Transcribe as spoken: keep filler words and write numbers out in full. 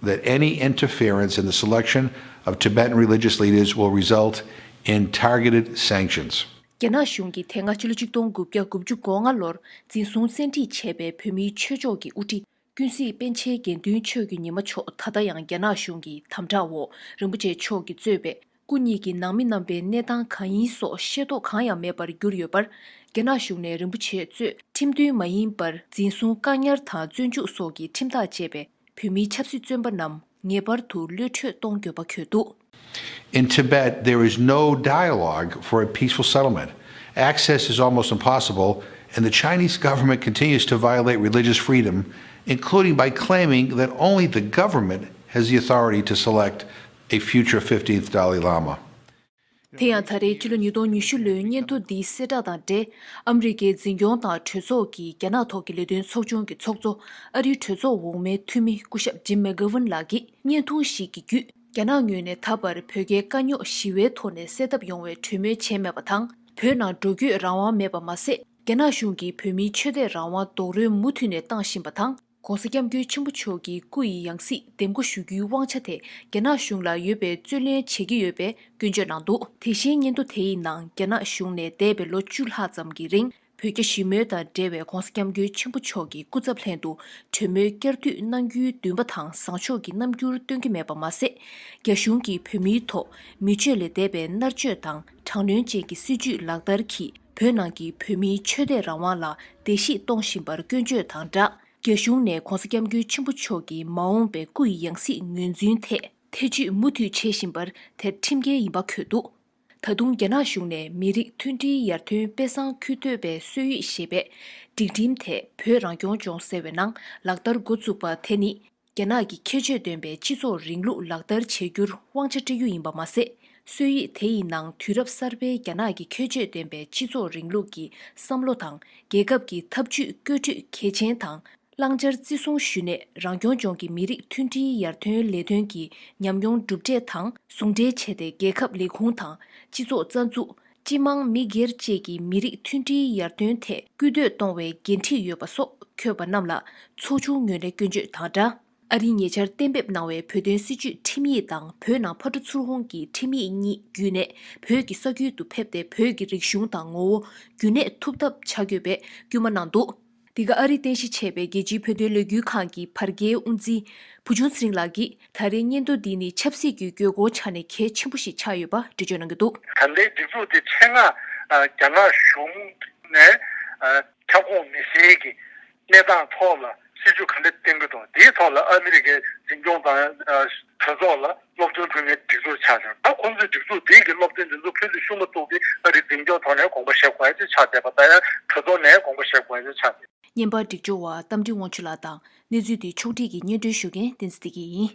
that any interference in the selection of Tibetan religious leaders will result in targeted sanctions. རྒྱ་ནག་གཞུང་གིས་དེ་སྔ་ཕྱི་ལོ་ཆིག་སྟོང་དགུ་བརྒྱ་དགུ་བཅུ་གོ་ལྔ་ལོར་འཛིན་བཟུང་བཙན་ཁྲིད་བྱས་པའི་བོད་མིའི་ཆོས་ཕྱོགས་ཀྱི་དབུ་ཁྲིད་ཀུན་གཟིགས་པཎ་ཆེན་དགེ་འདུན་ཆོས་ཀྱི་ཉི་མ་མཆོག་ད་ལྟ་ཡང་རྒྱ་ནག་གཞུང་གི་དམ་དྲག་འོག་རིན་པོ་ཆེ་མཆོག་གིས་གཙོས་པའི་སྐུ་ཉིད་ཀྱི་ནང་མི་རྣམ་པའི་གནས་སྟངས་གང་ཡིན་སོགས་ཤེས་རྟོགས་གང་ཡང་མེད་པར་གྱུར་ཡོད་པར། རྒྱ་ནག་གཞུང་ནས་རིན་པོ་ཆེ་གཙོས་ཁྲིམས་མཐུན་མ་ཡིན་པར་འཛིན་བཟུང་བཀག་ཉར་དང་བཙོན་འཇུག་སོགས་ཀྱི་ཁྲིམས་ཐག་བཅད་པའི་བོད་མིའི་ཆབ་སྲིད་བཙོན་པ་རྣམས་ངེས་པར་དུ་གློད་གྲོལ་གཏོང་དགོས་པ་འཁོད་འདུག། In Tibet, there is no dialogue for a peaceful settlement. Access is almost impossible, and the Chinese government continues to violate religious freedom, including by claiming that only the government has the authority to select a future fifteenth Dalai Lama. དེ་ཡང་ད་རེས་ཕྱི་ལོ་ཉིས་སྟོང་ཉི་ཤུ་ལོའི་སྙན་ཐོ་འདིའི་གསལ་བསྒྲགས་དང་འབྲེལ། ཨ་མི་རི་ཀའི་འཛིན་སྐྱོང་དང་གྲོས་ཚོགས་ཀྱི་རྒྱ་ནག་ཐོག་གི་ལས་དོན་ཚོགས་ཆུང་གི་ཚོགས་གཙོ་ཨ་རིའི་གྲོས་ཚོགས་འོག་མའི་འཐུས་མི་སྐུ་ཞབས་ཇིམ་མེག་གྷ་ཝན་ལགས་ཀྱིས་བརྙན་ཐུང་ཞིག་གི་བརྒྱུད། རྒྱ་ནག་ངོས་ནས་ད་བར་བོད་རྒྱའི་དཀའ་རྙོག་ཞི་བའི་ཐོག་ནས་སེལ་ཐབས་ཡོང་བའི་གྲོས་མོལ་བྱས་མེད་པ་དང་། བོད་ནང་འགྲོ་སྐྱོད་རང་དབང་མེད་པ་མ་ཟད། རྒྱ་ནག་གཞུང་གིས་བོད་མིའི་ཆོས་དད་རང་དབང་རྡོག་རོལ་མུ་མཐུད་ནས་བཏང་བཞིན་པ་དང་། ྋགོང་ས་ྋསྐྱབས་མགོན་ཆེན་པོ་མཆོག་གི་སྐུ་ཡི་ཡང་སྲིད་འདེམས་བསྐོ་ཞུ་རྒྱུའི་དབང་ཆ་དེ་རྒྱ་ནག་གཞུང་ལ་ཡོད་པའི་རྩོད་ལེན་བྱེད་ཀྱི་ཡོད་པའི་སྐྱོན་བརྗོད་གནང་འདུག། དེ་བཞིན་སྙན་ཐོ་དེ་ཡི་ནང་རྒྱ་ནག་གཞུང་ནས་འདས་པའི་ལོ་བཅུ་ལྷག་ཙམ་གྱི་རིང་བོད་རྒྱ་ཞི་མོལ་དང་འབྲེལ་བའི་ྋགོང་ས་ྋསྐྱབས་མགོན་ཆེན་པོ་མཆོག་གི་སྐུ་ཚབ་ལྷན་དུ་གྲོས་མོལ་བསྐྱར་མཐུད་གནང་རྒྱུའི་འདུན་པ་དང་བཟང་ཕྱོགས་ཀྱི་རྣམ་འགྱུར་སྟོན་གྱི་མེད་པ་མ་ཟད། རྒྱ་གཞུང་གིས་བོད་མིའི་ཐོག་མི་སྤྱོད་ལས་འདས་པའི་མནར་གཅོད་དང་དྲག་གནོན་ཅན་གྱི་སྲིད་བྱུས་ལག་བསྟར་གྱིས་བོད་ནང་གི་བོད་མིའི་ཆོས་དད་རང་དབང་ལ་བརྡལ་བཤིག་གཏོང་བཞིན་པར་སྐྱོན་བརྗོད་དང་སྦྲགས། རྒྱ་གཞུང་ནས་ྋགོང་ས་ྋསྐྱབས་མགོན་ཆེན་པོ་མཆོག་གི་མ་འོངས་པའི་སྐུ་ཡི་ཡང་སྲིད་ངོས་འཛིན་ཐད་ཐེ་བྱུས་མུ་མཐུད་བྱེད་བཞིན་པར་དེ་ཁྲིམས་འགལ་ཡིན་པ་འཁོད་འདུག། ད་དུང་རྒྱ་ནག་གཞུང་ནས་མི་རིགས་མཐུན་སྒྲིལ་ཡར་ཐོན་དཔེ་བཟང་ཁུལ་གཏོད་པའི་སྲོལ་ཡིག་ཞེས་པའི་སྒྲིག་ཁྲིམས་དེ་བོད་རང་སྐྱོང་ལྗོངས་ཟེར་བའི་ནང་ལག་བསྟར་འགོ་བཙུགས་པ་དེ་ནི། རྒྱ་ནག་གི་ཁྱད་ཆོས་ལྡན་པའི་སྤྱི་ཚོགས་རིང་ལུགས་ལག་བསྟར་བྱེད་རྒྱུར་དབང་ཆ་སྤྲད་རྒྱུ་ཡིན་པ་མ་ཟད། སྲོལ་ཡིག་དེ་ཡི་ནང་དུས་རབས་གསར་པའི་རྒྱ་ནག་གི་ཁྱད་ཆོས་ལྡན་པའི་སྤྱི་ཚོགས་རིང་ལུགས་ཀྱི་བསམ་བློ་དང་རྒྱལ་ཁབ་ཀྱི་འཐབ་ཇུས་བཀོད་སྒྲིག་གལ་ཆེན་དང་། བླང་བྱར་བརྩི་སྲུང་ཞུས་ནས་རང་སྐྱོང་ལྗོངས་ཀྱི་མི་རིགས་མཐུན་སྒྲིལ་ཡར་ཐོན་ལས་དོན་གྱི་ཉམས་མྱོང་གྲུབ་འབྲས་དང་ཟུང་འབྲེལ་བྱས་ཏེ། རྒྱལ་ཁབ་ལས་ཁུངས་དང་སྤྱི་ཚོགས་རྩ་འཛུགས། སྤྱི་དམངས་མི་སྒེར་བཅས་ཀྱི་མི་རིགས་མཐུན་སྒྲིལ་ཡར་ཐོན་ཐད་སྐུལ་འདེད་གཏོང་བའི་འགན་འཁྲི་ཡོད་པ་སོགས་འཁོད་པ་རྣམས་ལ་ཚོགས་ཆུང་ངོས་ནས་སྐྱོན་བརྗོད་དང་སྦྲགས། ཨ་རིའི་ཉེ་ཆར་གཏན་འབེབས་གནང་བའི་བོད་དོན་སྲིད་བྱུས་ཁྲིམས་ཡིག་དང་བོད་ནང་ཕ་གྲུ་ཚུར་འོང་གི་ཁྲིམས་ཡིག་གཉིས་བརྒྱུད་ནས་བོད་ཀྱི་ས་ཁུལ་དུ་ཕེབས་ཏེ་བོད་ཀྱི་རིག་གཞུང་དང་ངོ་བོ་རྒྱུན་གནས་ཐུབ་ཐབས་བྱ་དགོས་པའི་སྐུལ་མ་གནང་འདུག། འདི་ག་ཨ་རིར་རྟེན་གཞི་བྱས་པའི་རྒྱལ་སྤྱིའི་བོད་དོན་ལས་འགུལ་ཁང་གི་བར་བརྒལ་དབུ་འཛིན་བུ་ཆུང་ཚེ་རིང་ལགས་ཀྱིས་ད་རེས་སྙན་ཐོ་འདི་ནི་ཆབ་སྲིད་ཀྱི་དགོས་མཁོ་ཆ་ནས་གལ་ཆེན་པོ་ཞིག་ཆགས་ཡོད་པ་འགྲེལ་བརྗོད་གནང་གི་འདུག། ད་ལྟའི་སྒྲིག་འཛུགས་དེ་ཆེད་མངགས་ཨ་རྒྱ་ནག་གཞུང་ནས་ཨ་ཁྱབ་ཁོངས་མི་སེར་གྱི་གནས་སྟངས་ཐོག་ལ་སྲིད་བྱུས་ག་འདྲ་བཏིང་གི་འདུག། དེའི་ཐོག་ལ་ཨ་མི་རི་ཀའི་འཛིན་སྐྱོང་དང་ཨ་གྲོས་ཚོགས་ལ་སློབ་སྟོན་ཕུལ་མཁན་སྒྲིག་འཛུགས་ཆགས་བྱུང་། ད་ཁོང་ཚོའི་སྒྲིག་འཛུགས་དེ་གི་སློབ་སྟོན་དེ་ཚོ་ཕུལ་དུ་ཤུགས་མ་བཙུགས་པའི་ཨ་རིའི་འཛིན་སྐྱོང་ཐོག་ནས་དགོངས་པ་བཞེས་དགོས་ཡ་ཅིག་ཆགས་བསྡད་པ་དང་། ཡང་གྲོས་ཚོགས་ནས་དགོངས་པ་བཞེས་དགོས་ཡ་ཅིག་ཆགས་བསྡད། བརྙན་པར་སྒྲིག་སྦྱོར་བ་རྟ་མགྲིན་དབང་ཕྱུག་ལགས་དང་། གནས་ཚུལ་འདི་ཕྱོགས་སྒྲིག་གིས་སྙན་སྒྲོན་ཞུ་མཁན་བསྟན་འཛིན་བདེ་སྐྱིད་ཡིན།